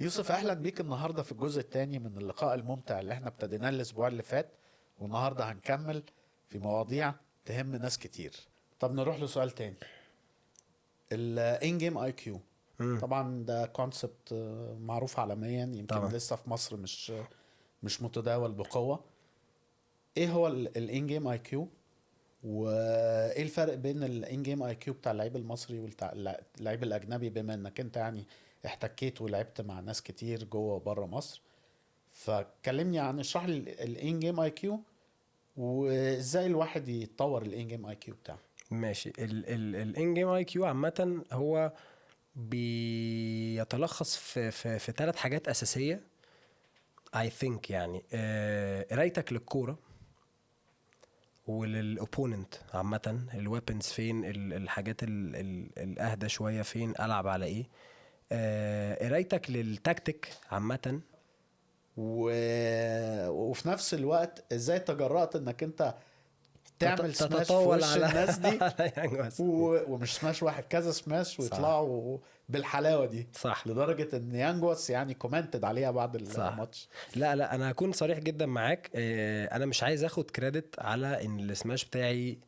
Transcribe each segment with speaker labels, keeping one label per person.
Speaker 1: يوسف، اهلا بيك النهارده في الجزء الثاني من اللقاء الممتع اللي احنا ابتديناه الاسبوع اللي فات، والنهارده هنكمل في مواضيع تهم ناس كتير. طب نروح لسؤال تاني، ال in-game IQ. طبعا ده concept معروف عالميا، يمكن طبعا لسه في مصر مش متداول بقوه. ايه هو ال in-game IQ؟ وايه الفرق بين ال in-game IQ بتاع اللعيب المصري واللعيب الاجنبي، بما انك انت يعني احتكيت ولعبت مع ناس كتير جوه وبره مصر؟ فكلمني عن، اشرح لي ال in-game IQ وازاي الواحد يطور ال in-game IQ بتاعه.
Speaker 2: ماشي، ال in-game IQ عامة هو بيتلخص في ثلاث حاجات اساسية I think، يعني قرايتك للكورة ولل opponent عامه، ال weapons فين، الحاجات الاهدى شوية فين، العب على ايه، قرايتك للتكتيك عامه.
Speaker 1: وفي نفس الوقت ازاي تجرأت انك انت تعمل سماش في وش على الناس دي ومش سماش واحد، كذا سماش، ويطلعوا بالحلاوه دي.
Speaker 2: صح.
Speaker 1: لدرجة ان يانجوس يعني commented عليها بعد الماتش.
Speaker 2: لا لا، انا هكون صريح جدا معاك، انا مش عايز اخد credit على ان السماش بتاعي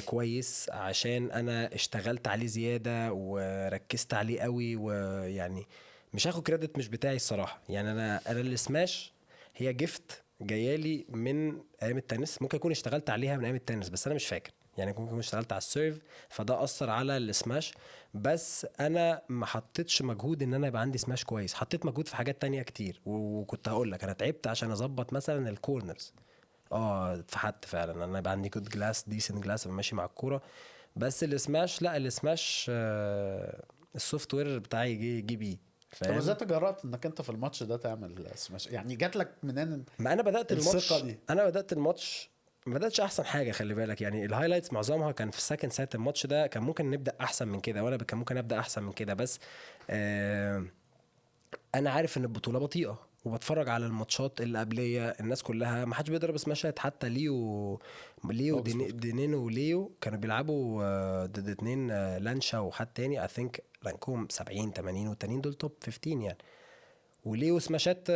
Speaker 2: كويس، عشان انا اشتغلت عليه زيادة وركزت عليه قوي، ويعني مش هاخد credit مش بتاعي الصراحة. يعني انا السماش هي gift جايالي من ايام التنس، ممكن اكون اشتغلت عليها من ايام التنس بس انا مش فاكر، يعني ممكن اكون اشتغلت على ال serve فده اثر على السماش، بس انا ما حطيتش مجهود ان انا يبقى عندي سماش كويس، حطيت مجهود في حاجات تانية كتير. وكنت هقول لك انا تعبت عشان اظبط مثلا ال corners، اتفحت فعلا انا يبقى عندي good glass، decent glass، ماشي مع الكورة، بس السماش لا، السماش ال software بتاعي جي بي.
Speaker 1: طب ازاي تجرأت انك انت في الماتش ده تعمل سماش؟ يعني جات لك منين؟
Speaker 2: ما انا بدات الماتش، انا بدات الماتش ما بداتش احسن حاجة، خلي بالك، يعني ال highlights معظمها كان في ال second set. الماتش ده كان ممكن نبدا احسن من كده، وانا كان ممكن ابدا احسن من كده، بس انا عارف ان البطولة بطيئه، وبتفرج على الماتشات اللي قبليه الناس كلها ما حدش بيضرب سماشات، حتى ليو دينينو وليو كانوا بيلعبوا ضد اتنين، لانشا وحد تاني I think rank هم 70 80، والتانيين دول top 15 يعني. وليو سماشات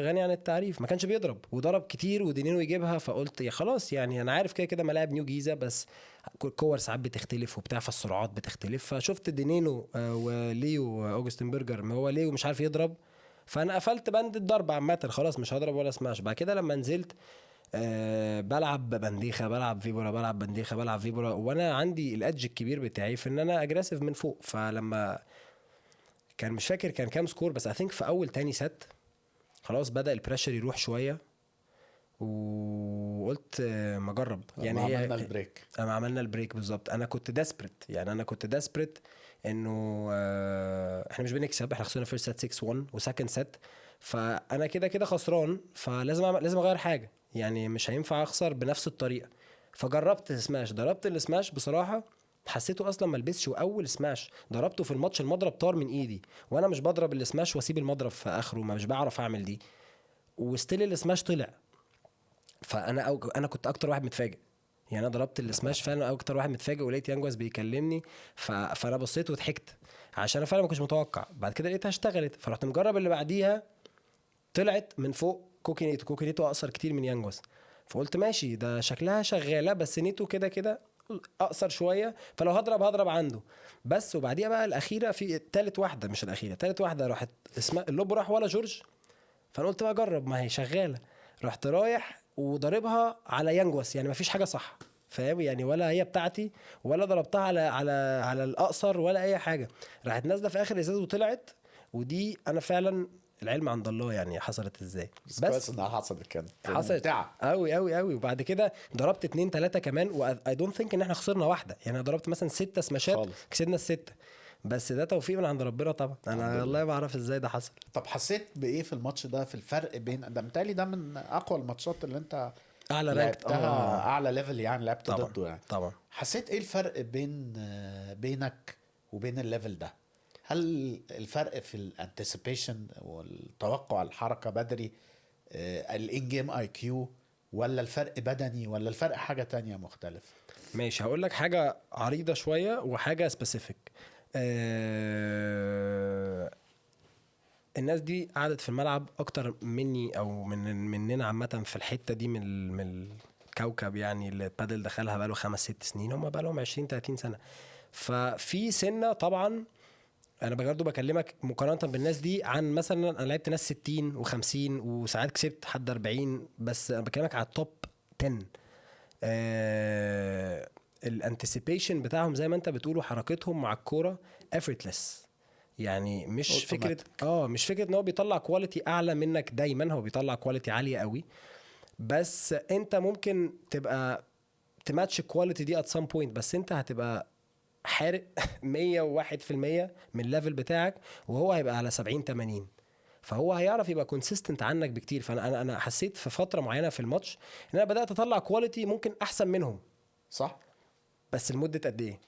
Speaker 2: غني عن التعريف، ما كانش بيضرب وضرب كتير ودينينو يجيبها، فقلت يا خلاص يعني انا عارف كده كده ملاعب نيو جيزه، بس كور ساعات بتختلف وبتاع، فالسرعات بتختلف. فشفت دينينو وليو اوجستن برجر، ما هو ليو مش عارف يضرب، فانا قفلت بند الضرب عامة، خلاص مش هضرب ولا سماش. بعد كده لما نزلت بلعب بنديخه، بلعب فيبورا، بلعب بنديخه، بلعب فيبورا، وانا عندي ال edge الكبير بتاعي في ان انا aggressive من فوق. فلما كان مش فاكر كان كام score، بس I think في اول تاني set خلاص بدا ال pressure يروح شوية، وقلت ما اجرب
Speaker 1: يعني. هي عملنا ال break،
Speaker 2: انا عملنا ال break بالظبط. انا كنت desperate، يعني انا كنت desperate انه احنا مش بنكسب، احنا خسرنا first set 6-1 و second set، فانا كده كده خسران، فلازم لازم اغير حاجة، يعني مش هينفع اخسر بنفس الطريقة. فجربت سماش، ضربت السماش بصراحة حسيته اصلا ما لبسش، واول سماش ضربته في الماتش المضرب طار من ايدي، وانا مش بضرب السماش واسيب المضرب في اخره، ما مش بعرف اعمل دي، و still ال smash طلع. فانا انا كنت اكتر واحد متفاجئ، يعني انا ضربت السماش فعلا اكتر واحد متفاجئ، ولقيت يانجواز بيكلمني، فانا بصيت وضحكت عشان انا فعلا ما كنتش متوقع. بعد كده لقيتها اشتغلت، فرحت مجرب اللي بعديها، طلعت من فوق كوكي نيتو، كوكي نيتو اقصر كتير من يانجواز، فقلت ماشي ده شكلها شغالة، بس نيتو كده كده اقصر شوية، فلو هضرب هضرب عنده بس. وبعديها بقى الاخيرة في ثالث واحدة، مش الاخيرة، ثالث واحدة راحت اسمها ال lob راح ولا جورج، فانا قلت بقى اجرب ما هي شغالة، رحت رايح وضربها على يانجواس، يعني ما فيش حاجة صح فاهم يعني، ولا هي بتاعتي ولا ضربتها على على على الاقصر ولا اي حاجة، راحت نازله في اخر ازاز وطلعت. ودي انا فعلا العلم عند الله يعني حصلت ازاي،
Speaker 1: بس انها حصلت، كانت
Speaker 2: حصلت قوي قوي قوي. وبعد كده ضربت 2 3 كمان، و I don't think ان احنا خسرنا واحدة، يعني انا ضربت مثلا 6 سماشات كسبنا ال6، بس ده توفيق من عند ربنا طبعا، انا والله ما اعرف ازاي ده حصل.
Speaker 1: طب حسيت بايه في الماتش ده، في الفرق بين ده؟ متهيألي ده من اقوى الماتشات اللي انت
Speaker 2: اعلى
Speaker 1: لعبتها، اعلى level يعني لعبت ضده يعني.
Speaker 2: طبعا
Speaker 1: حسيت ايه الفرق بين بينك وبين ال level ده؟ هل الفرق في ال anticipation والتوقع الحركة بدري، ال in-game IQ، ولا الفرق بدني، ولا الفرق حاجة تانية مختلفة؟
Speaker 2: ماشي، هقول لك حاجة عريضة شوية وحاجه specific. الناس دي قعدت في الملعب اكتر مني او مننا عامة في الحتة دي من الكوكب، يعني اللي البادل دخلها بقاله 5-6 سنين، هم بقالهم 20-30 سنة. ففي سنة طبعا انا برضه بكلمك مقارنة بالناس دي، عن مثلا انا لعبت ناس 60 و50 وساعات كسبت حد 40، بس انا بكلمك على ال top 10. ال anticipation بتاعهم زي ما انت بتقولوا، حركتهم مع الكورة effortless، يعني مش فكرة مش فكرة ان هو بيطلع quality اعلى منك دايما، هو بيطلع quality عالية قوي، بس انت ممكن تبقى ت match ال quality دي at some point، بس انت هتبقى حارق 101% من ال level بتاعك، وهو هيبقى على 70-80، فهو هيعرف يبقى consistent عنك بكتير. فانا انا حسيت في فترة معينة في الماتش ان انا بدات اطلع quality ممكن احسن منهم،
Speaker 1: صح،
Speaker 2: بس لمدة قد ايه؟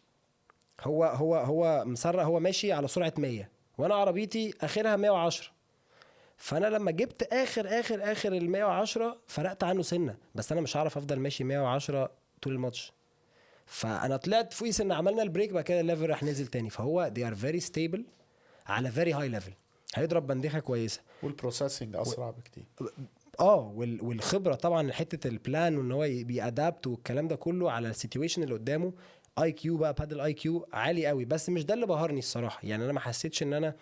Speaker 2: هو هو هو مسرع، هو ماشي على سرعة 100 وانا عربيتي اخرها 110، فانا لما جبت اخر اخر اخر ال 110 فرقت عنه سنة، بس انا مش هعرف افضل ماشي 110 طول الماتش، فانا طلعت فوقي سنة، عملنا ال break، بعد كده ال level راح نزل تاني. فهو they are very stable على very high level، هيضرب bandeja كويسة،
Speaker 1: وال processing اسرع بكتير،
Speaker 2: والخبرة طبعا، حتة ال plan وان هو بي adapt والكلام ده كله على ال situation اللي قدامه. IQ بقى، padel IQ عالي قوي، بس مش ده اللي بهرني الصراحة. يعني انا ما حسيتش ان انا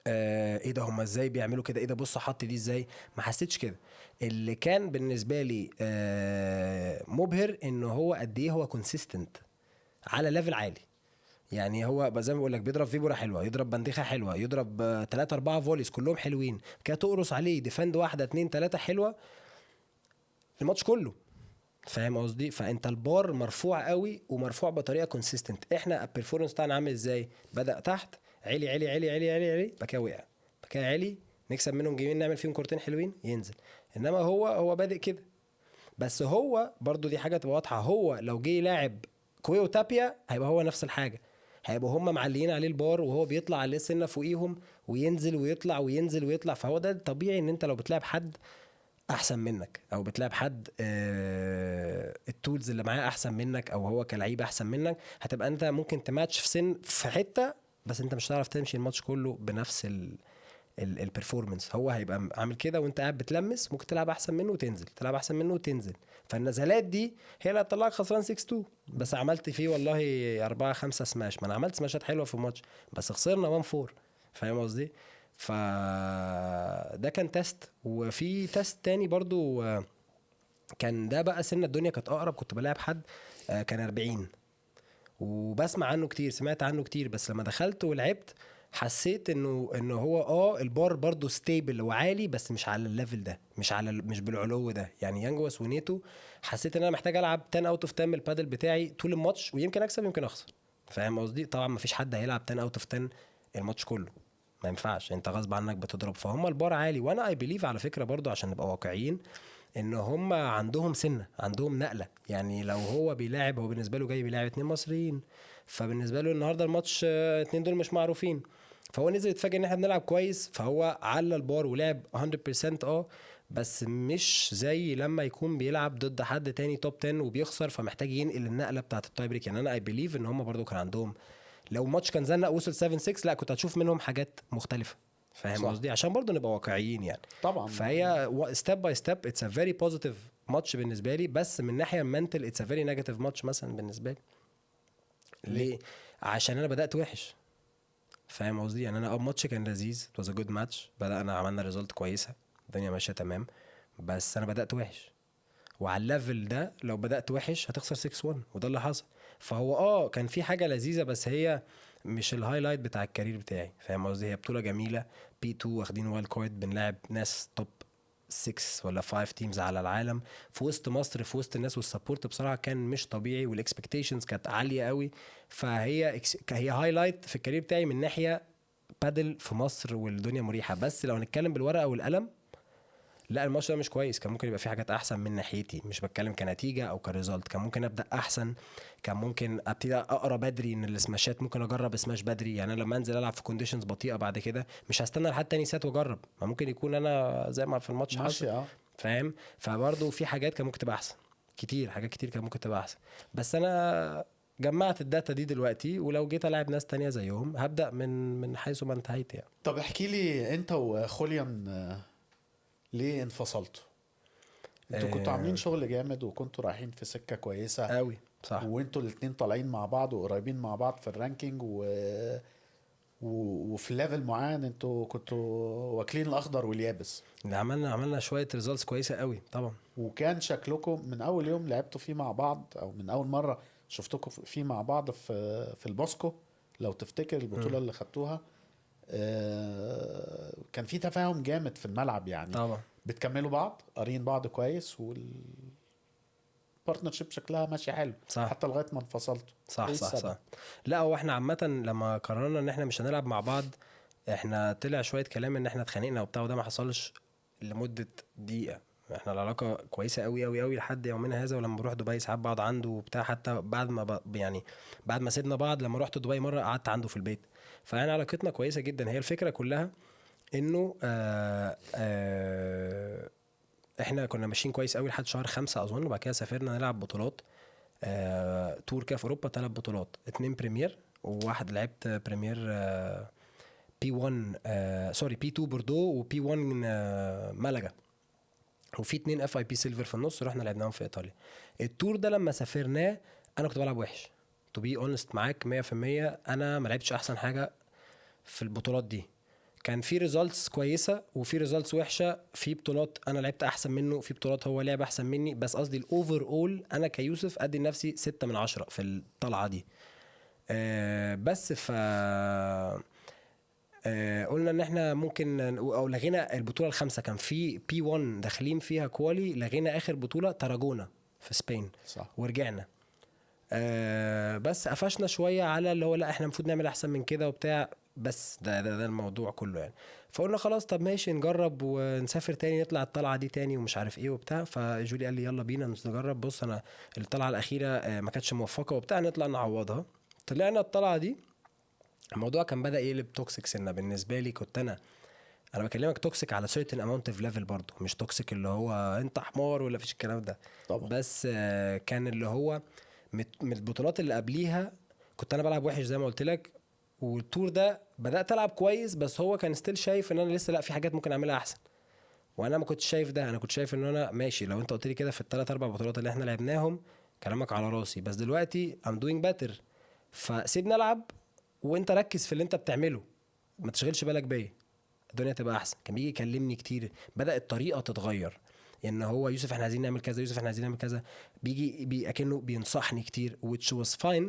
Speaker 2: ايه ده، هم ازاي بيعملوا كده، ايه ده بص حط دي ازاي، ما حسيتش كده. اللي كان بالنسبة لي مبهر ان هو قد ايه هو consistent على level عالي. يعني هو زي ما بقول لك بيضرب vibora حلوة، يضرب bandeja حلوة، يضرب 3-4 volleys كلهم حلوين كده، تقرص عليه defend 1 2 3 حلوة الماتش كله، فاهم قصدي؟ فانت البار مرفوع قوي ومرفوع بطريقة consistent. احنا ال performance بتاعنا عامل ازاي؟ بدا تحت عالي عالي عالي عالي عالي عالي، بقى وقع، بقى عالي، نكسب منهم جيمين، نعمل فيهم كورتين حلوين، ينزل. انما هو بادئ كده. بس هو برضو دي حاجة تبقى واضحة، هو لو جه لاعب كويو تابيا هيبقى هو نفس الحاجة، هيبقوا هم معليين عليه البار وهو بيطلع عليه سنة فوقيهم وينزل ويطلع وينزل ويطلع. فهو ده الطبيعي، ان انت لو بتلعب حد احسن منك او بتلعب حد ال tools اللي معاه احسن منك او هو كلعيب احسن منك، هتبقى انت ممكن تماتش في سن في حتة، بس انت مش هتعرف تمشي الماتش كله بنفس ال performance. هو هيبقى عامل كده وانت قاعد بتلمس، ممكن تلعب احسن منه وتنزل، تلعب احسن منه وتنزل. فالنزلات دي هي اللي هتطلعك خسران 6-2، بس عملت فيه والله 4-5 سماش، ما انا عملت سماشات حلوة في الماتش بس خسرنا 1-4، فاهم قصدي؟ فده كان test. وفي test تاني برضو كان ده بقى سنة الدنيا كانت اقرب، كنت بلعب حد كان 40 وبسمع عنه كتير، سمعت عنه كتير، بس لما دخلت ولعبت حسيت انه هو البار برضو stable وعالي، بس مش على ال level ده، مش بالعلو ده. يعني يانجوس ونيتو حسيت ان انا محتاج العب 10 out of 10 البادل بتاعي طول الماتش، ويمكن اكسب يمكن اخسر، فاهم قصدي؟ طبعا ما فيش حد هيلعب 10 out of 10 الماتش كله، ما ينفعش، انت غصب عنك بتضرب. فهم البار عالي، وانا I believe على فكرة برضو عشان نبقى واقعيين ان هم عندهم سنة، عندهم نقله. يعني لو هو بيلاعب، هو بالنسبة له جاي بيلاعب 2 مصريين، فبالنسبه له النهارده الماتش 2 دول مش معروفين، فهو نزل اتفاجئ ان احنا بنلعب كويس، فهو على البار ولعب 100%، بس مش زي لما يكون بيلعب ضد حد تاني top 10 وبيخسر، فمحتاج ينقل النقلة بتاعه ال tie break. يعني انا I believe ان هم برضو كان عندهم، لو الماتش كان زنق وصل 7-6 لا كنت هتشوف منهم حاجات مختلفة، فاهم قصدي؟ عشان برضو نبقى واقعيين يعني.
Speaker 1: طبعا
Speaker 2: فهي step by step it's a very positive match بالنسبة لي، بس من ناحية mental it's a very negative match مثلا بالنسبة لي. ليه؟ عشان انا بدات وحش، فاهم قصدي؟ يعني انا ماتش كان لذيذ، it was a good match، بدأنا عملنا result كويسة، الدنيا ماشية تمام، بس انا بدات وحش، وعلى ال level ده لو بدات وحش هتخسر 6-1، وده اللي حصل. فهو كان في حاجة لذيذة، بس هي مش ال highlight بتاع ال career بتاعي، فاهم قصدي؟ هي بطوله جميلة، P2 واخدين wild card، بنلعب ناس top 6 ولا 5 teams على العالم في وسط مصر، في وسط الناس، وال support بصراحة كان مش طبيعي، وال expectations كانت عالية قوي. فهي هي highlight في ال career بتاعي من ناحية بادل في مصر والدنيا مريحه. بس لو نتكلم بالورقة والقلم، لا الماتش ده مش كويس، كان ممكن يبقى في حاجات احسن من ناحيتي، مش بتكلم كنتيجة او ك result، كان ممكن ابدا احسن، كان ممكن ابتدي اقرا بدري ان السماشات، ممكن اجرب سماش بدري. يعني انا لما انزل العب في conditions بطيئه بعد كده مش هستنى لحد تاني set واجرب، ما ممكن يكون انا زي ما في الماتش حصل، فاهم؟ فبرضه في حاجات كان ممكن تبقى احسن كتير، حاجات كتير كان ممكن تبقى احسن، بس انا جمعت ال data دي دلوقتي، ولو جيت العب ناس تانية زيهم هبدا من حيث ما انتهيت يعني.
Speaker 1: طب احكي لي انت وخوليان ليه انفصلتوا؟ انتوا كنتوا عاملين شغل جامد وكنتوا رايحين في سكة كويسة
Speaker 2: قوي، صح؟
Speaker 1: وانتوا الاثنين طالعين مع بعض وقريبين مع بعض في ال ranking وفي level معين، انتوا كنتوا واكلين الاخضر واليابس.
Speaker 2: عملنا شوية results كويسة قوي طبعا،
Speaker 1: وكان شكلكم من اول يوم لعبتوا فيه مع بعض، او من اول مرة شفتكم فيه مع بعض في البوسكو لو تفتكر البطولة اللي خدتوها، كان في تفاهم جامد في الملعب يعني.
Speaker 2: طبعا
Speaker 1: بتكملوا بعض، قارين بعض كويس، وال partnership شكلها ماشي حلو، صح. حتى لغاية ما انفصلتوا.
Speaker 2: صح صح صح. لا هو احنا عامة لما قررنا ان احنا مش هنلعب مع بعض، احنا طلع شوية كلام ان احنا اتخانقنا وبتاع، وده ما حصلش لمدة دقيقة. احنا العلاقة كويسة قوي قوي قوي لحد يومنا هذا، ولما بروح دبي ساعات بقعد عنده وبتاع، حتى بعد ما يعني بعد ما سيبنا بعض لما رحت دبي مرة قعدت عنده في البيت. فاحنا علاقتنا كويسة جدا. هي الفكرة كلها انه احنا كنا ماشيين كويس قوي لحد شهر 5 اظن، وبعد كده سافرنا نلعب بطولات tour كده في اوروبا، 3 بطولات، 2 Premier وواحد لعبت Premier P1 sorry P2 بوردو و P1 مالاجا، وفي 2 FIP Silver في النص رحنا لعبناهم في ايطاليا. ال tour ده لما سافرناه انا كنت بلعب وحش، to be honest معاك 100%، انا ما لعبتش احسن حاجة في البطولات دي. كان في results كويسة وفي results وحشة، في بطولات انا لعبت احسن منه، في بطولات هو لعب احسن مني، بس قصدي ال overall انا كيوسف ادي لنفسي 6 من 10 في الطلعة دي. بس ف قلنا ان احنا ممكن او لغينا البطولة ال5، كان في P1 داخلين فيها quali، لغينا اخر بطوله تراجونا في Spain،
Speaker 1: صح.
Speaker 2: ورجعنا بس قفشنا شوية على اللي هو لا احنا المفروض نعمل احسن من كده وبتاع، بس ده الموضوع كله يعني. فقلنا خلاص طب ماشي نجرب ونسافر تاني، نطلع الطلعة دي تاني ومش عارف ايه وبتاع. فجولي قال لي يلا بينا نجرب، بص انا الطلعة الاخيرة ما كانتش موفقة وبتاع، نطلع نعوضها. طلعنا الطلعة دي، الموضوع كان بدا يقلب toxic سنة بالنسبة لي. كنت انا بكلمك toxic على certain amount of level برضو، مش toxic اللي هو انت حمار ولا فيش الكلام ده
Speaker 1: طبعا.
Speaker 2: بس كان اللي هو من البطولات اللي قبليها كنت انا بلعب وحش زي ما قلت لك، وال tour ده بدات العب كويس، بس هو كان still شايف ان انا لسه لا في حاجات ممكن اعملها احسن، وانا ما كنتش شايف ده. انا كنت شايف ان انا ماشي، لو انت قلت لي كده في ال3 4 بطولات اللي احنا لعبناهم كلامك على راسي، بس دلوقتي I'm doing better، فسيبني العب وانت ركز في اللي انت بتعمله، ما تشغلش بالك بيا، الدنيا تبقى احسن. كان بيجي يكلمني كتير، بدا الطريقة تتغير، ان هو يوسف احنا عايزين نعمل كذا، يوسف احنا عايزين نعمل كذا، بيجي اكنه بينصحني كتير، which was fine.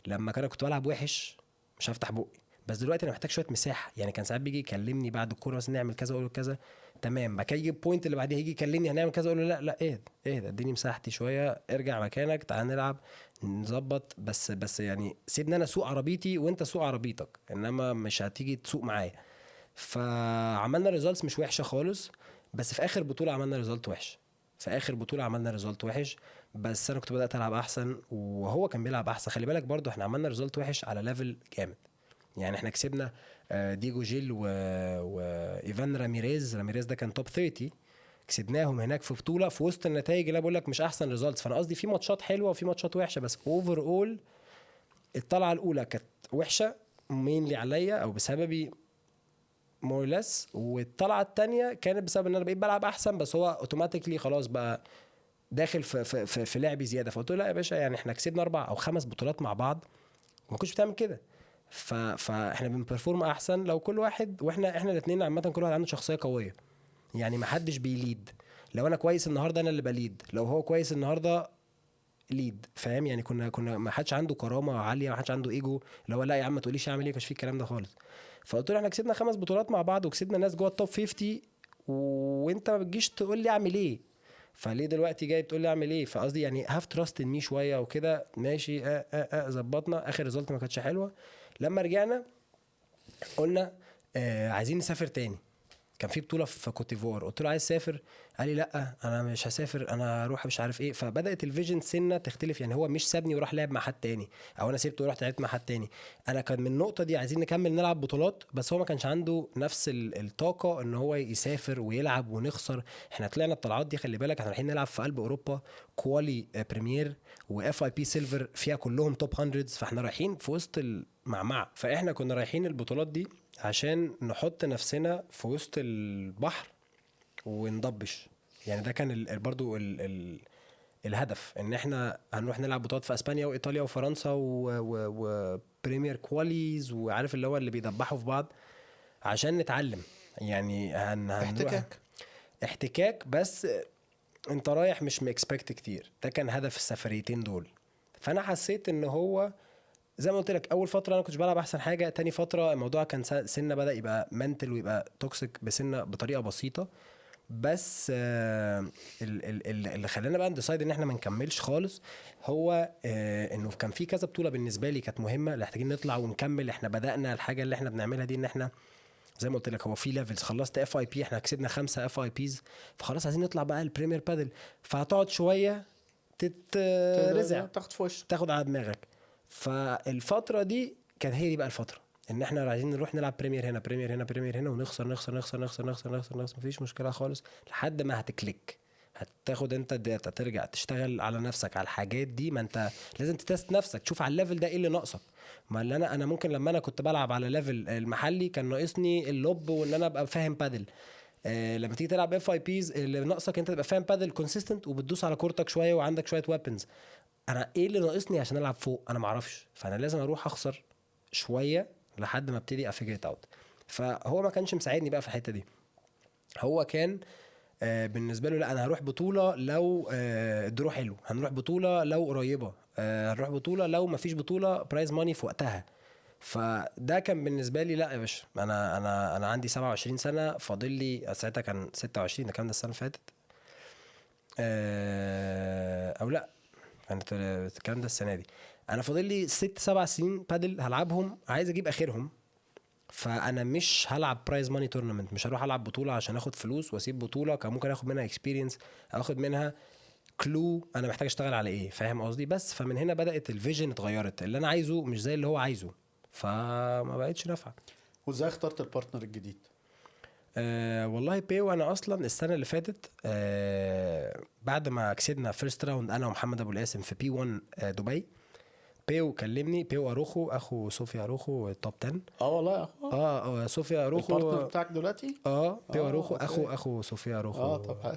Speaker 2: لما كنت بلعب وحش مش هفتح بقي، بس دلوقتي انا محتاج شوية مساحة يعني. كان ساعات بيجي يكلمني بعد الكورة مثلا نعمل كذا، اقول له كذا تمام، بعد كده يجي ال point اللي بعديها يجي يكلمني هنعمل كذا، اقول له لا لا اهدى اهدى، اديني مساحتي شوية، ارجع مكانك، تعال نلعب نظبط، بس يعني سيبني انا اسوق عربيتي وانت سوق عربيتك، انما مش هتيجي تسوق معايا. فعملنا results مش وحشة خالص، بس في اخر بطوله عملنا result وحش، في اخر بطوله عملنا result وحش، بس انا كنت بدات العب احسن وهو كان بيلعب احسن. خلي بالك برضو احنا عملنا result وحش على level جامد يعني. احنا كسبنا ديجو جيل وايفان راميريز ده كان top 30، كسبناهم هناك في بطوله في وسط النتائج اللي بقول لك مش احسن results. فانا قصدي في ماتشات حلوة وفي ماتشات وحشة، بس overall الطلعة الاولى كانت وحشة mainly عليا او بسببي more or less، والطلعه الثانية كانت بسبب ان انا بقيت بلعب احسن، بس هو automatically خلاص بقى داخل في في في, في لعبي زيادة. فقلت له لا يا باشا، يعني احنا كسبنا 4 أو 5 بطولات مع بعض، ما كنتش بتعمل كده، فاحنا بن perform احسن لو كل واحد، واحنا الاثنين عامة كل واحد عنده شخصية قوية يعني، ما حدش بي lead. لو انا كويس النهارده انا اللي ب lead، لو هو كويس النهارده lead، فاهم يعني؟ كنا ما حدش عنده كرامة عالية، ما حدش عنده ايجو اللي هو لا يا عم ما تقوليش اعمل ايه، كانش في الكلام ده خالص. فقلت له احنا كسبنا 5 بطولات مع بعض وكسبنا ناس جوه ال top 50، وانت ما بتجيش تقول لي اعمل ايه، فليه دلوقتي جاي بتقول لي اعمل ايه؟ فقصدي يعني have trust in me شوية وكده، ماشي ظبطنا. اخر result ما كانتش حلوة. لما رجعنا قلنا عايزين نسافر تاني، كان في بطوله في كوتيفوار، قلت له عايز اسافر، قال لي لا انا مش هسافر، انا هروح مش عارف ايه. فبدات ال vision سنة تختلف، يعني هو مش سابني وراح لعب مع حد تاني، او انا سيبته ورحت لعبت مع حد تاني. انا كان من النقطة دي عايزين نكمل نلعب بطولات، بس هو ما كانش عنده نفس الطاقة ان هو يسافر ويلعب ونخسر. احنا طلعنا الطلعات دي، خلي بالك احنا رايحين نلعب في قلب اوروبا، quali Premier و FIP Silver فيها كلهم top 100، فاحنا رايحين في وسط المعمعة. فاحنا كنا رايحين البطولات دي عشان نحط نفسنا في وسط البحر ونضبش، يعني ده كان برضو ال الهدف، ان احنا هنروح نلعب بطولات في اسبانيا وايطاليا وفرنسا و Premier qualis، وعارف اللي هو اللي بيدبحوا في بعض عشان نتعلم، يعني هنروح احتكاك، بس انت رايح مش م expect كتير. ده كان هدف السفريتين دول. فانا حسيت ان هو زي ما قلت لك، اول فترة انا كنتش بلعب احسن حاجة، تاني فترة الموضوع كان سنة بدا يبقى mental ويبقى toxic بسنة بطريقة بسيطة. بس اللي خلانا بقى ن decide ان احنا ما نكملش خالص هو انه كان في كذا بطوله بالنسبة لي كانت مهمة، اللي محتاجين نطلع ونكمل. احنا بدانا الحاجة اللي احنا بنعملها دي، ان احنا زي ما قلت لك هو في levels، خلصت FIP، احنا كسبنا 5 FIPs، فخلاص عايزين نطلع بقى ال Premier Padel. فهتقعد شوية تترزع،
Speaker 1: تاخد في وشك،
Speaker 2: تاخد على دماغك. فالفتره دي كان هي دي بقى الفترة ان احنا عايزين نروح نلعب Premier هنا، Premier هنا، Premier هنا، ونخسر نخسر نخسر نخسر نخسر نخسر نخسر، مفيش مشكلة خالص، لحد ما هت click، هتاخد انت ال data، ترجع تشتغل على نفسك على الحاجات دي. ما انت لازم ت test نفسك، تشوف على ال level ده ايه اللي ناقصك. ما اللي انا ممكن لما انا كنت بلعب على level المحلي كان ناقصني ال lob وان انا ابقى فاهم بادل. لما تيجي تلعب FIPs اللي ناقصك انت تبقى فاهم padel consistent وبتدوس على كورتك شوية وعندك شوية weapons. انا ايه اللي ناقصني عشان العب فوق؟ انا ما اعرفش، فانا لازم اروح اخسر شوية لحد ما ابتدي ا figure out. فهو ما كانش مساعدني بقى في الحتة دي. هو كان بالنسبة له لا انا هروح بطوله لو ال draw حلو، هنروح بطوله لو قريبه، هنروح بطوله لو ما فيش بطوله prize money في وقتها. فده كان بالنسبة لي لا يا باشا، انا انا انا عندي 27 سنة، فاضل لي ساعتها كان 26، ده كان ده السنة اللي فاتت او لا كانت الكلام ده السنة دي. انا فاضل لي 6-7 سنين بادل هلعبهم، عايز اجيب اخرهم. فانا مش هلعب prize money tournament، مش هروح العب بطوله عشان اخد فلوس واسيب بطوله كان ممكن اخد منها experience، اخد منها clue انا محتاج اشتغل على ايه، فاهم قصدي؟ بس فمن هنا بدات ال vision اتغيرت، اللي انا عايزه مش زي اللي هو عايزه، فما بقتش نافعة.
Speaker 1: وازاي اخترت ال partner الجديد؟
Speaker 2: والله بيو، انا اصلا السنة اللي فاتت بعد ما كسبنا first round انا ومحمد ابو القاسم في P1 دبي، بيو كلمني، بيو اروخو اخو صوفيا اروخو top 10.
Speaker 1: والله اخو
Speaker 2: صوفيا اروخو
Speaker 1: ال partner بتاعك دلوقتي؟
Speaker 2: بيو اروخو اخو صوفيا اروخو.
Speaker 1: طب حلو.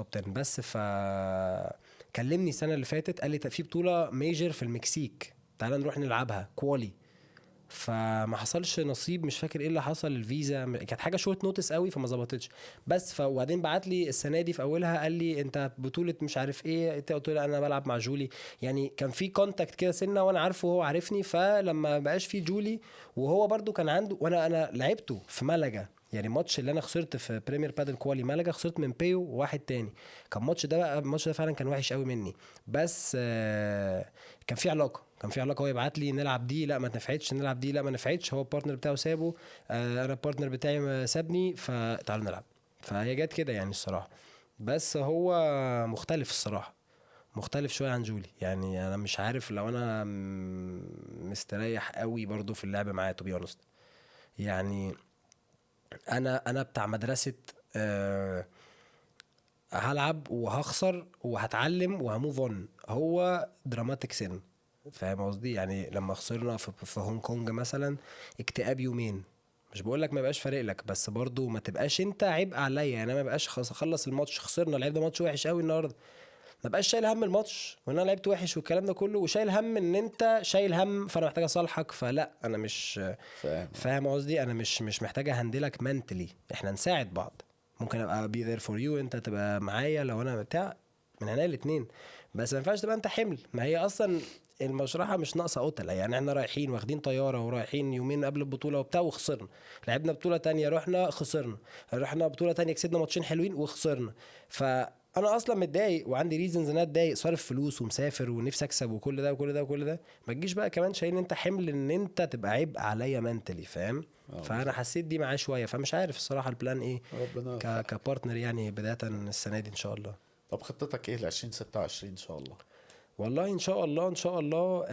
Speaker 2: top 10. بس ف كلمني السنة اللي فاتت قال لي في بطوله major في المكسيك، تعالى نروح نلعبها quali. فما حصلش نصيب، مش فاكر ايه اللي حصل، الفيزا كانت حاجة short notice قوي فما ظبطتش. بس وبعدين بعت لي السنة دي في اولها قال لي انت بطوله مش عارف ايه، انت قلت له انا بلعب مع جولي، يعني كان في contact كده سنة وانا عارفه وهو عارفني. فلما بقاش في جولي وهو برده كان عنده، وانا لعبته في ملجا، يعني الماتش اللي انا خسرت في Premier Padel quali ملجا خسرت من بيو وواحد تاني، كان الماتش ده بقى، الماتش ده فعلا كان وحش قوي مني، بس كان في علاقة، هو يبعت لي نلعب دي، لا ما نفعتش، نلعب دي، لا ما نفعتش، هو ال partner بتاعه سابه، انا ال partner بتاعي سابني، فتعالوا نلعب. فهي جت كده يعني الصراحة. بس هو مختلف الصراحة، مختلف شوية عن جولي، يعني انا مش عارف لو انا مستريح قوي برضو في اللعب معاه to be honest. يعني انا بتاع مدرسه، هلعب وهخسر وهتعلم وه move on. هو dramatic سن، فاهم قصدي؟ يعني لما خسرنا في هونج كونج مثلا اكتئاب يومين، مش بقول لك ما يبقاش فارق لك، بس برضو ما تبقاش انت عبء عليا. يعني انا ما بقاش خلص الماتش، خسرنا، لعبنا ماتش وحش قوي النهارده، ما بقاش شايل هم الماتش وان انا لعبت وحش والكلام ده كله، وشايل هم ان انت شايل هم، فانا محتاج اصالحك. فلا انا مش فاهم قصدي، انا مش محتاج ا handle ك mentally، احنا نساعد بعض، ممكن ابقى be there for you، انت تبقى معايا لو انا بتاع من هنا الاثنين، بس ما ينفعش تبقى انت حمل. ما هي اصلا المشرحه مش ناقصه قتله، يعني احنا رايحين واخدين طيارة ورايحين يومين قبل البطولة وبتاع وخسرنا، لعبنا بطوله تانية رحنا خسرنا، رحنا بطوله تانية كسبنا ماتشين حلوين وخسرنا. ف انا اصلا متضايق وعندي reasons ان انا اتضايق، صارف فلوس ومسافر ونفسي اكسب وكل ده وكل ده وكل ده، ما تجيش بقى كمان شايل انت حمل ان انت تبقى عبء عليا mentally، فاهم؟ فانا حسيت دي معاه شوية، فمش عارف الصراحة ال plan ايه
Speaker 1: ربنا
Speaker 2: ك partner يعني بداية السنة دي ان شاء الله.
Speaker 1: طب خطتك ايه ل 2026 ان شاء الله؟
Speaker 2: والله ان شاء الله ان شاء الله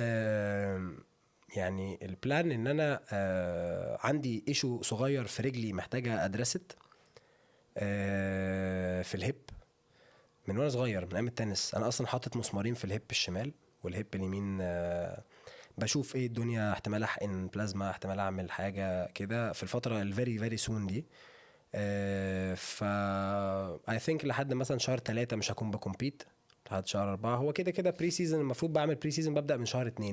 Speaker 2: يعني ال plan ان انا عندي issue صغير في رجلي محتاجه address it في ال hip من وانا صغير من ايام التنس. انا اصلا حاطط مسمارين في ال hip الشمال وال hip اليمين، بشوف ايه الدنيا، احتمال احقن بلازما، احتمال اعمل حاجة كده في الفترة ال very very soon دي. ف I think لحد مثلا شهر 3 مش هكون ب compete، لحد شهر 4 هو كده كده pre-season، المفروض بعمل pre-season ببدا من شهر 2،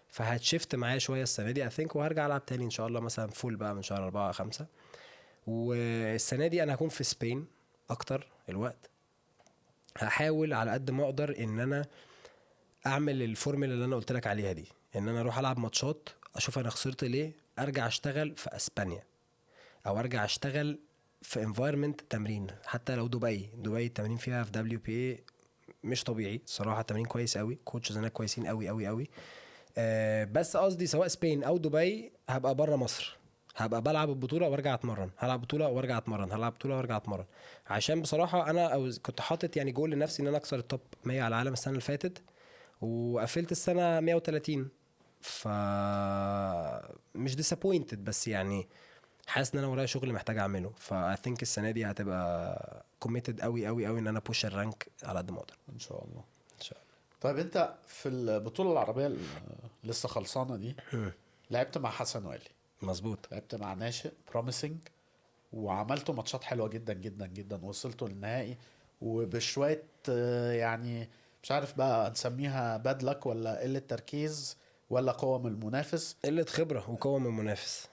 Speaker 2: فهت shift معايا شوية السنة دي I think، وهرجع العب تاني ان شاء الله مثلا full بقى من شهر 4 5. والسنة دي انا هكون في Spain اكتر الوقت، هحاول على قد ما اقدر ان انا اعمل الفورمولا اللي انا قلت لك عليها دي، ان انا اروح العب ماتشات اشوف انا خسرت ليه، ارجع اشتغل في اسبانيا او ارجع اشتغل في environment تمرين، حتى لو دبي. دبي التمرين فيها في WPA مش طبيعي الصراحة، التمرين كويس قوي، coaches هناك كويسين قوي قوي قوي. بس قصدي سواء Spain او دبي هبقى بره مصر، هبقى بلعب البطولة وارجع اتمرن، هلعب بطوله وارجع اتمرن، هلعب بطوله وارجع اتمرن، عشان بصراحة انا كنت حاطط يعني جول لنفسي ان انا اكسر ال top 100 على العالم السنة اللي فاتت، وقفلت السنة 130، ف مش disappointed، بس يعني حاسس ان انا ورايا شغل محتاج اعمله. ف I think السنة دي هتبقى committed قوي قوي قوي ان انا push ال rank على قد ما اقدر
Speaker 1: ان شاء الله.
Speaker 2: ان شاء الله.
Speaker 1: طيب انت في البطولة العربية اللي لسه خلصانه دي لعبت مع حسن والي،
Speaker 2: مظبوط،
Speaker 1: لعبت مع ناشئ promising، وعملتوا ماتشات حلوة جدا جدا جدا، وصلتوا للنهائي، وبشويه يعني مش عارف بقى نسميها bad luck ولا قلة تركيز ولا قوة من المنافس،
Speaker 2: قلة خبره وقوه من المنافس.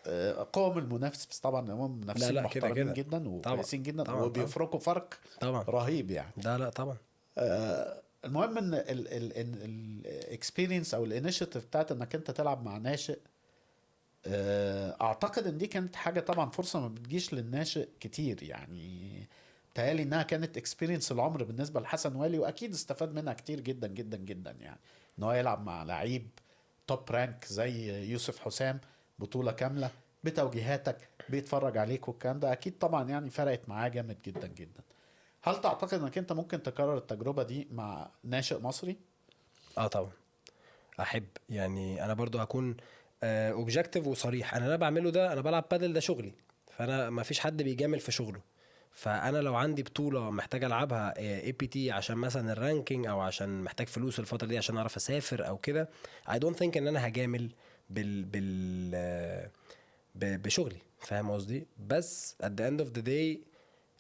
Speaker 1: قوة من المنافس، بس طبعا هم منافسين محترمين جدا وكويسين جدا وبيفرقوا فرق
Speaker 2: طبعا
Speaker 1: رهيب يعني.
Speaker 2: لا لا طبعا.
Speaker 1: المهم ان ال experience او ال initiative بتاعت انك انت تلعب مع ناشئ، اعتقد ان دي كانت حاجة طبعا فرصة ما بتجيش للناشئ كتير يعني، تهيألي انها كانت experience العمر بالنسبة لحسن والي، واكيد استفاد منها كتير جدا جدا جدا يعني، ان هو يلعب مع لعيب top rank زي يوسف حسام بطوله كاملة بتوجيهاتك، بيتفرج عليك والكلام ده، اكيد طبعا يعني فرقت معاه جامد جدا جدا. هل تعتقد انك انت ممكن تكرر التجربة دي مع ناشئ مصري؟
Speaker 2: طبعا احب يعني، انا برضو هكون objective وصريح، انا بعمله ده، انا بلعب بادل ده شغلي، فانا ما فيش حد بيجامل في شغله. فانا لو عندي بطوله محتاج العبها APT عشان مثلا ال ranking، او عشان محتاج فلوس الفترة دي عشان اعرف اسافر او كده، I don't think ان انا هجامل بال بال بشغلي، فاهم قصدي؟ بس at the end of the day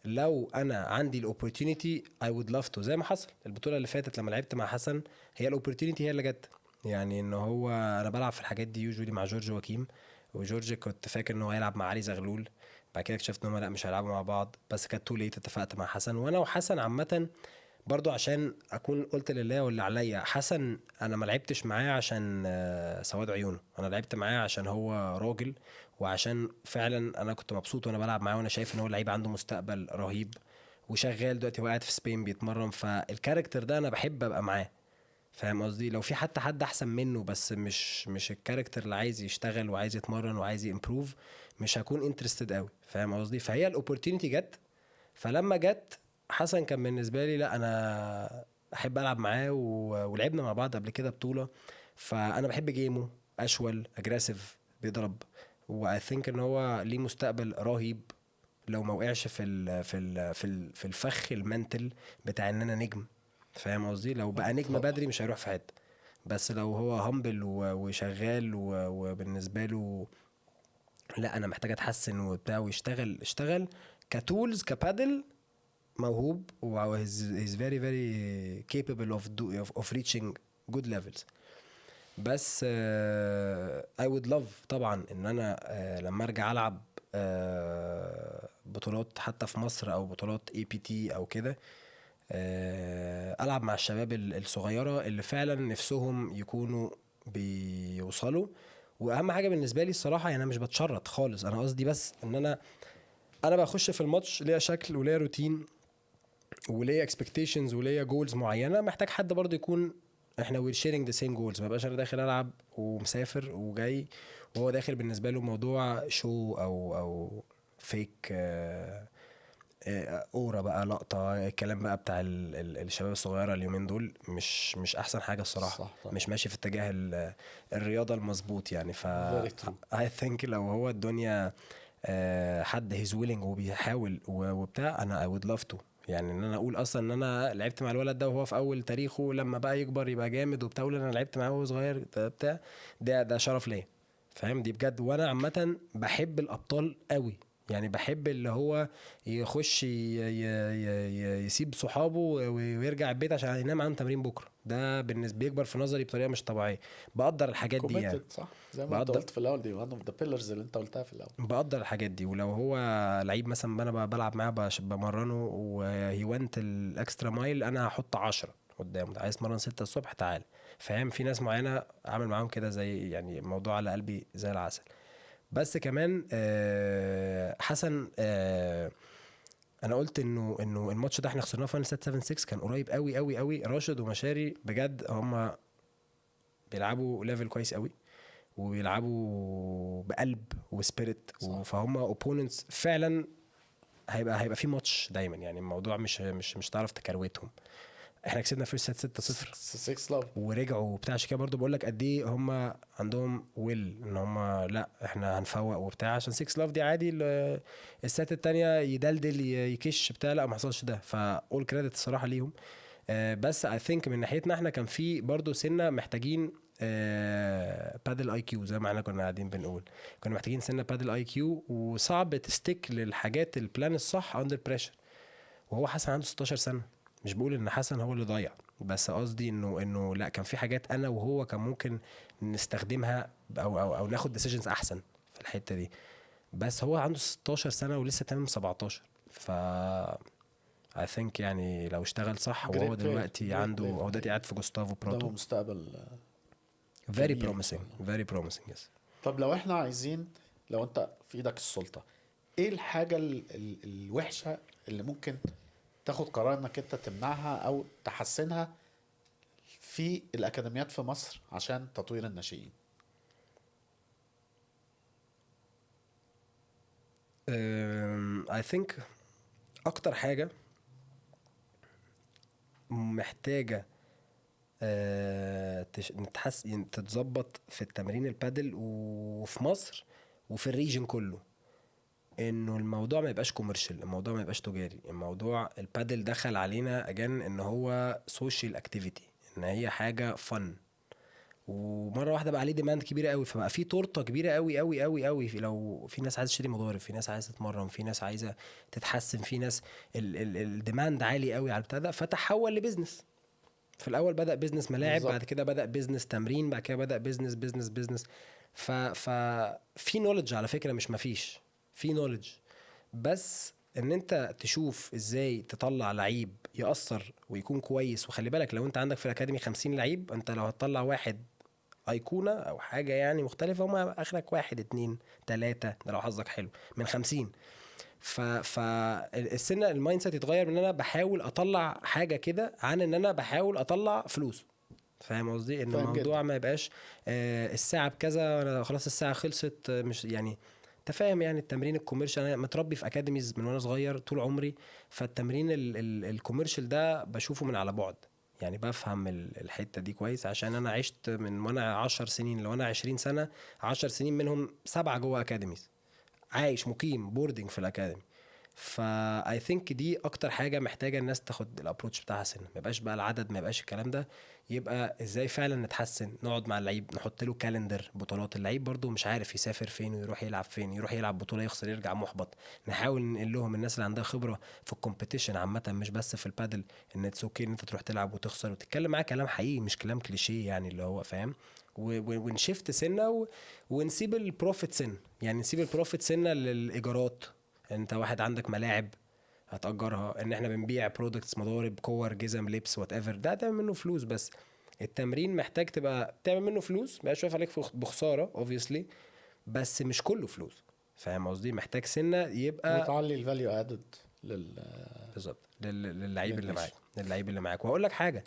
Speaker 2: لو انا عندي ال opportunity I would love to، زي ما حصل البطولة اللي فاتت لما لعبت مع حسن، هي ال opportunity هي اللي جت يعني، ان هو انا بلعب في الحاجات دي usually مع جورج وكيم، وجورج كنت فاكر ان هو هيلعب مع علي زغلول، بعد كده اكتشفت ان هم لا مش هيلعبوا مع بعض، بس كانت too late، اتفقت مع حسن. وانا وحسن عامة برضو عشان اكون قلت لله واللي عليا، حسن انا ما لعبتش معاه عشان سواد عيونه، انا لعبت معاه عشان هو راجل، وعشان فعلا انا كنت مبسوط وانا بلعب معاه، وانا شايف ان هو لعيب عنده مستقبل رهيب وشغال دلوقتي، هو قاعد في Spain بيتمرن، فال character ده انا بحب ابقى معاه، فاهم قصدي؟ لو في حتى حد احسن منه بس مش ال character اللي عايز يشتغل وعايز يتمرن وعايز ي improve، مش هكون interested قوي، فاهم قصدي؟ فهي ال opportunity جت، فلما جت حسن كان بالنسبة لي لا انا احب العب معاه، ولعبنا مع بعض قبل كده بطوله، فانا بحب game ه، اشول aggressive بيضرب، و I think ان هو ليه مستقبل رهيب لو ما وقعش في ال في ال في ال في الفخ ال mental بتاع ان انا نجم، فاهم قصدي؟ لو بقى نجم بدري مش هيروح في حتة، بس لو هو humble وشغال وبالنسبة له لا انا محتاج اتحسن وبتاع ويشتغل، اشتغل ك tools ك padel موهوب، و he's very very capable of reaching good levels. بس I would love طبعا ان انا لما ارجع العب بطولات حتى في مصر او بطولات APT او كده، العب مع الشباب الصغيرة اللي فعلا نفسهم يكونوا بيوصلوا. واهم حاجة بالنسبة لي الصراحة يعني انا مش بتشرط خالص، انا قصدي بس ان انا بخش في الماتش ليا شكل وليا روتين وليا expectations وليا goals معينة، محتاج حد برضو يكون احنا we're sharing the same goals. ما بقاش انا داخل العب ومسافر وجاي وهو داخل بالنسبة له موضوع show او fake aura بقى، لقطة، الكلام بقى بتاع الشباب الصغيرة اليومين دول مش احسن حاجة الصراحة.
Speaker 1: صح.
Speaker 2: مش ماشي في اتجاه الرياضة المظبوط يعني. ف I think لو هو الدنيا حد he's willing وبيحاول وبتاع، انا I would love to يعني ان انا اقول اصلا ان انا لعبت مع الولد ده وهو في اول تاريخه، لما بقى يكبر يبقى جامد وبتاع، اقول انا لعبت معاه وهو صغير بتاع، ده شرف ليا، فاهم؟ دي بجد. وانا عامة بحب الابطال قوي يعني، بحب اللي هو يخش يسيب صحابه ويرجع البيت عشان ينام عنده تمرين بكره. ده بالنسبة بيكبر في نظري بطريقة مش طبيعية. بقدر الحاجات دي يعني،
Speaker 1: صح زي ما انت قلت في الاول، دي one of the pillars اللي انت قلتها في الاول.
Speaker 2: بقدر الحاجات دي. ولو هو لعيب مثلا انا بلعب معاه بمرنه و he went ال extra mile، انا هحط 10 قدامه. عايز تمرن 6 الصبح تعال، فاهم؟ في ناس معينة عامل معاهم كده، زي يعني الموضوع على قلبي زي العسل. بس كمان حسن، انا قلت انه الماتش ده احنا خسرناه final set 7-6، كان قريب قوي قوي قوي. راشد ومشاري بجد هم بيلعبوا level كويس قوي، وبيلعبوا بقلب و spirit، فهم opponents فعلا. هيبقى في ماتش دايما يعني، الموضوع مش مش مش تعرف تكروتهم. احنا كسبنا first set 6-0
Speaker 1: 6 love
Speaker 2: ورجعوا وبتاع. عشان كده برضو بقول لك قد ايه هم عندهم will ان هم لا احنا هنفوق وبتاع، عشان 6 love دي عادي ال set الثانية يدلدل يكش بتاع، لا ما حصلش ده. ف all credit الصراحة ليهم. بس I think من ناحيتنا احنا كان في برضو سنة محتاجين padel IQ، زي ما احنا كنا قاعدين بنقول كنا محتاجين سنة padel IQ، وصعب ت stick للحاجات ال plan الصح under pressure. وهو حسن عنده 16 سنة، مش بقول ان حسن هو اللي ضيع، بس قصدي انه لا كان في حاجات انا وهو كان ممكن نستخدمها او او, أو ناخد decisions احسن في الحتة دي. بس هو عنده 16 سنة ولسه تمام 17، ف I think يعني لو اشتغل صح، وهو دلوقتي عنده، هو دلوقتي قاعد في جوستافو براتو،
Speaker 1: مستقبل
Speaker 2: very promising, very promising. yes.
Speaker 1: طب لو احنا عايزين، لو انت في ايدك السلطة، ايه الحاجة الوحشة اللي ممكن تاخد قرار انك انت تمنعها او تحسنها في الاكاديميات في مصر عشان تطوير الناشئين؟
Speaker 2: I think اكتر حاجة محتاجة تتظبط في التمرين البادل وفي مصر وفي ال region كله، انه الموضوع ما يبقاش commercial، الموضوع ما يبقاش تجاري. الموضوع البادل دخل علينا again ان هو social activity، ان هي حاجة fun، ومرة واحدة بقى عليه demand كبيرة قوي، فبقى في تورته كبيرة قوي قوي قوي قوي. لو في ناس عايزه تشتري مضارب، في ناس عايزه تتمرن، في ناس عايزه تتحسن، في ناس ال demand عالي قوي على البتاع ده، فتحول ل business. في الاول بدا business ملاعب، بعد كده بدا business تمرين، بعد كده بدا business business business. ففي knowledge على فكرة، مش مفيش، في knowledge، بس ان انت تشوف ازاي تطلع لعيب يأثر ويكون كويس. وخلي بالك لو انت عندك في ال academy 50 لعيب، انت لو هتطلع واحد ايقونة او حاجة يعني مختلفة، هما اخرك 1 2 3 ده لو حظك حلو من 50. فالسنة ال mindset يتغير من ان انا بحاول اطلع حاجة كده عن ان انا بحاول اطلع فلوس. فاهم قصدي؟ ان الموضوع ما يبقاش الساعة بكذا، انا خلاص الساعة خلصت، مش يعني تفاهم. يعني التمرين ال commercial، انا متربي في academies من وانا صغير طول عمري، فالتمرين ال commercial ده بشوفه من على بعد يعني، بفهم الحتة دي كويس عشان انا عشت من وانا 10 سنين، لو انا 20 سنة 10 سنين منهم 7 جوه academies، عايش مقيم boarding في ال academy. فا I think دي اكتر حاجة محتاجه الناس تاخد ال approach بتاعها سنة، ما يبقاش بقى العدد، ما يبقاش الكلام ده، يبقى ازاي فعلا نتحسن، نقعد مع اللعيب نحط له calendar بطولات. اللعيب برضو مش عارف يسافر فين ويروح يلعب فين، يروح يلعب بطوله يخسر يرجع محبط. نحاول ننقل لهم الناس اللي عندها خبره في ال competition عامة، مش بس في البادل، ان it's okay ان انت تروح تلعب وتخسر، وتتكلم معاه كلام حقيقي مش كلام كليشيه يعني اللي هو فاهم. ون shift سنة ونسيب ال profit سنة، يعني نسيب ال profit سنة للايجارات. انت واحد عندك ملاعب هتأجرها، ان احنا بنبيع products، مضارب، كور، جزم، لبس، whatever، ده تعمل منه فلوس. بس التمرين محتاج تبقى تعمل منه فلوس، ما يبقاش عليك بخسارة obviously، بس مش كله فلوس. فاهم قصدي؟ محتاج سنة يبقى
Speaker 1: وتعلي ال value added
Speaker 2: بالظبط للعيب اللي
Speaker 1: للناشئ.
Speaker 2: معاك، للعيب اللي معاك. وهقول لك حاجة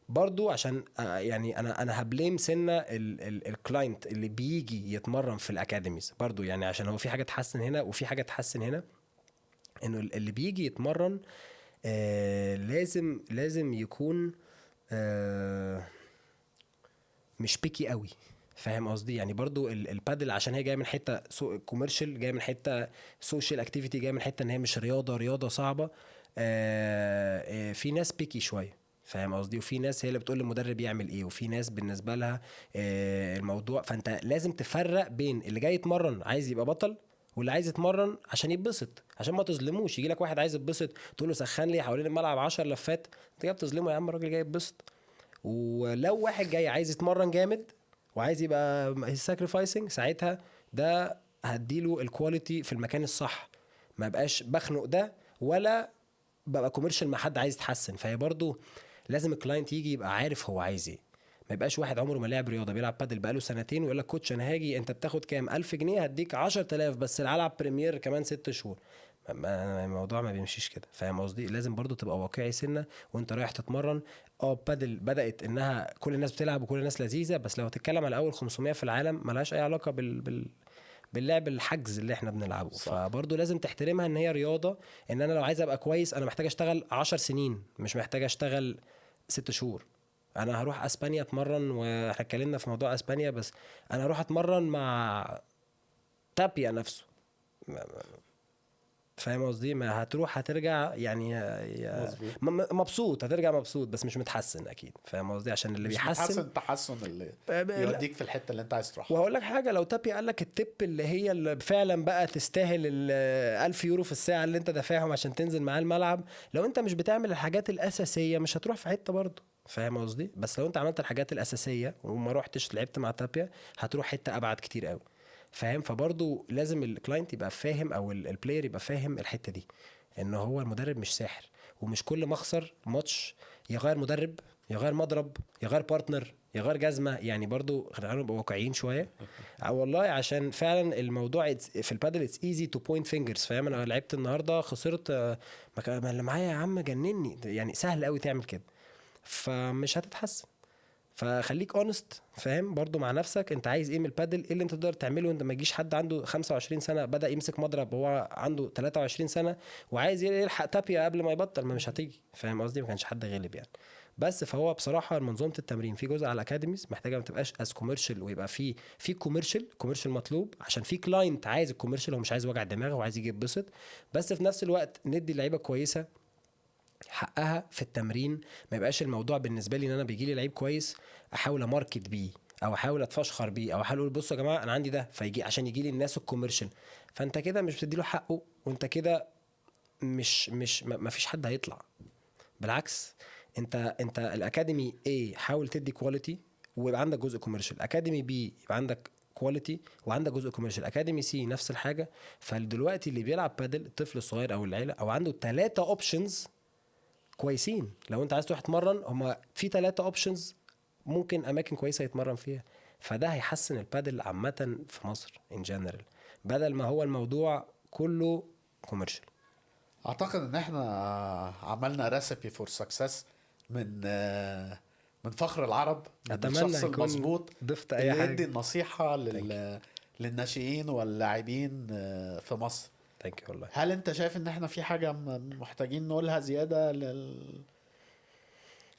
Speaker 2: برضو، عشان يعني انا ه blame سنة ال client اللي بيجي يتمرن في ال academies برضو، يعني عشان هو في حاجة تحسن هنا وفي حاجة تحسن هنا، انه اللي بيجي يتمرن لازم يكون مش picky قوي، فاهم قصدي؟ يعني برضو البادل عشان هي جاية من حتة commercial، جاية من حتة social activity، جاية من حتة ان هي مش رياضة صعبة. في ناس picky شوية، فاهم قصدي؟ وفي ناس هي اللي بتقول للمدرب يعمل ايه، وفي ناس بالنسبة لها الموضوع. فانت لازم تفرق بين اللي جاي يتمرن عايز يبقى بطل، واللي عايز يتمرن عشان يتبسط، عشان ما تظلموش. يجي لك واحد عايز يتبسط تقول له سخن لي حوالين الملعب 10 لفات، انت جاي بتظلمه يا عم، الراجل جاي يتبسط. ولو واحد جاي عايز يتمرن جامد وعايز يبقى sacrificing، ساعتها ده هديله ال quality في المكان الصح، ما بقاش بخنق ده ولا ببقى commercial مع حد عايز يتحسن. فهي برضو لازم ال client يجي يبقى عارف هو عايز ايه، ما يبقاش واحد عمره ما لعب رياضة بيلعب بادل بقاله سنتين ويقول لك coach انا هاجي، انت بتاخد كام؟ 1000 جنيه، هديك 10000 بس العب premier كمان 6 شهور. الموضوع ما بيمشيش كده، فاهم قصدي؟ لازم برضو تبقى واقعي سنة وانت رايح تتمرن. بادل بدات انها كل الناس بتلعب وكل الناس لذيذة، بس لو هتتكلم على اول 500 في العالم ملهاش اي علاقة باللعب الحجز اللي احنا بنلعبه. صح. فبرضو لازم تحترمها ان هي رياضة، ان انا لو عايز ابقى كويس انا محتاج اشتغل 10 سنين، مش محتاج اشتغل 6 شهور. انا هروح اسبانيا اتمرن، واحنا اتكلمنا في موضوع اسبانيا، بس انا هروح اتمرن مع تابيا نفسه، فاهم قصدي؟ ما هتروح هترجع يعني مبسوط، هترجع مبسوط بس مش متحسن اكيد، فاهم قصدي؟ عشان اللي بيحسن
Speaker 1: تحسن اللي يوديك في الحتة اللي انت عايز تروحها.
Speaker 2: وهقول لك حاجة، لو تابيا قال لك ال tip اللي هي اللي فعلا بقى تستاهل ال 1000 يورو في الساعة اللي انت دافعهم عشان تنزل معاه الملعب، لو انت مش بتعمل الحاجات الاساسية مش هتروح في حتة برضه، فاهم قصدي؟ بس لو انت عملت الحاجات الاساسية وما روحتش لعبت مع تابيا هتروح حتة ابعد كتير قوي، فاهم؟ فبرضه لازم ال client يبقى فاهم، او ال player يبقى فاهم الحتة دي، ان هو المدرب مش ساحر، ومش كل ما اخسر ماتش يغير مدرب، يغير مضرب، يغير partner، يغير جزمه. يعني برضه خلينا نبقى واقعيين شوية والله، عشان فعلا الموضوع في البادل it's easy to point fingers، فاهم؟ انا لعبت النهارده خسرت، ما اللي معايا يا عم جنني، يعني سهل قوي تعمل كده، فمش هتتحسن. فخليك honest، فاهم؟ برضو مع نفسك، انت عايز ايه من البادل، ايه اللي انت تقدر تعمله. انت ما تجيش حد عنده 25 سنة بدا يمسك مضرب وهو عنده 23 سنة وعايز يلحق تابيا قبل ما يبطل، ما مش هتيجي، فاهم قصدي؟ ما كانش حد غالب يعني. بس فهو بصراحة منظومة التمرين في جزء على ال academies محتاجه ما تبقاش as commercial، ويبقى في commercial مطلوب، عشان في client عايز ال commercial، هو مش عايز وجع دماغ، هو عايز يجي يتبسط، بس في نفس الوقت ندي اللعيبة كويسة حقها في التمرين. ما يبقاش الموضوع بالنسبة لي ان انا بيجي لي لعيب كويس احاول ا market بيه، او احاول اتفشخر بيه، او احاول اقول بصوا يا جماعة انا عندي ده، فيجي عشان يجي لي الناس ال commercial. فانت كده مش بتدي له حقه، وانت كده مش مش ما فيش حد هيطلع. بالعكس، انت ال academy A حاول تدي quality ويبقى عندك جزء commercial، academy B يبقى عندك quality وعندك جزء commercial، academy C نفس الحاجة. فدلوقتي اللي بيلعب بادل الطفل الصغير او العيلة او عنده 3 options كويسين. لو انت عايز تروح تتمرن هما في 3 options ممكن اماكن كويسة يتمرن فيها، فده هيحسن البادل عامة في مصر in general، بدل ما هو الموضوع كله commercial.
Speaker 1: اعتقد ان احنا عملنا recipe for success من فخر العرب، من الشخص المظبوط
Speaker 2: ضفت اي حاجة
Speaker 1: اللي يدي النصيحة للناشئين واللاعبين في مصر.
Speaker 2: Thank you والله.
Speaker 1: هل انت شايف ان احنا في حاجة محتاجين نقولها زيادة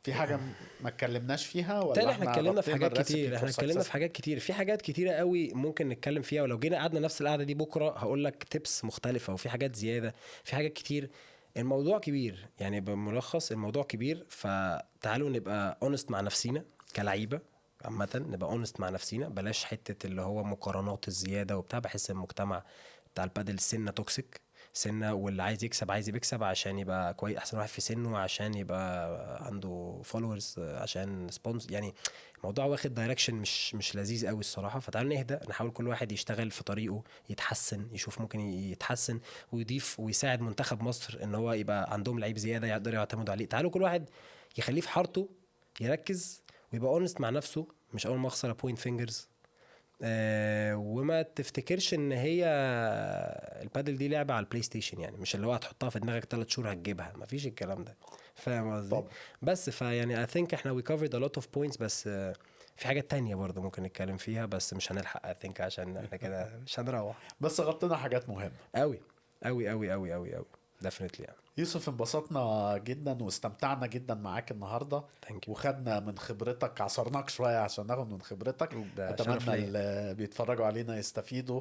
Speaker 1: في حاجة ما اتكلمناش فيها ولا
Speaker 2: احنا اتكلمنا في حاجات كتير؟ احنا اتكلمنا في حاجات كتير، في حاجات كتيرة قوي ممكن نتكلم فيها، ولو جينا قعدنا نفس القعدة دي بكره هقول لك tips مختلفة، وفي حاجات زيادة، في حاجات كتير. الموضوع كبير يعني، بملخص الموضوع كبير. فتعالوا نبقى honest مع نفسينا كلعيبه عامة، نبقى honest مع نفسينا، بلاش حتة اللي هو مقارنات الزيادة وبتاع. بحس المجتمع بتاع البادل سنة toxic سنة، واللي عايز يكسب عايز يكسب عشان يبقى كويس احسن واحد في سنة، عشان يبقى عنده followers، عشان sponsor. يعني الموضوع واخد direction مش لذيذ قوي الصراحة. فتعالوا نهدى، نحاول كل واحد يشتغل في طريقه، يتحسن، يشوف ممكن يتحسن ويضيف ويساعد منتخب مصر ان هو يبقى عندهم لعيب زيادة يقدروا يعتمدوا عليه. تعالوا كل واحد يخليه في حارته، يركز ويبقى honest مع نفسه، مش اول ما اخسر point fingers. وما تفتكرش ان هي البادل دي لعبه على ال PlayStation، يعني مش اللي هو هتحطها في دماغك 3 شهور هتجيبها، مفيش الكلام ده، فاهم قصدي؟ بس فيعني I think احنا we covered a lot of points، بس في حاجات تانية برضه ممكن نتكلم فيها بس مش هنلحق I think، عشان احنا كده مش هنروح.
Speaker 1: بس غطينا حاجات مهمة
Speaker 2: قوي قوي قوي قوي قوي قوي definitely يعني.
Speaker 1: يوسف انبسطنا جدا واستمتعنا جدا معاك النهارده، وخدنا من خبرتك، عصرناك شوية عشان ناخد من خبرتك. اتمنى اللي بيتفرجوا علينا يستفيدوا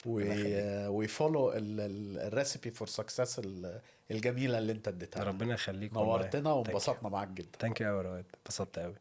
Speaker 1: وي follow ال recipe for success الجميلة اللي انت اديتها.
Speaker 2: ربنا يخليك،
Speaker 1: نورتنا وانبسطنا معاك جدا.
Speaker 2: thank you يا رواد، اتبسطت قوي.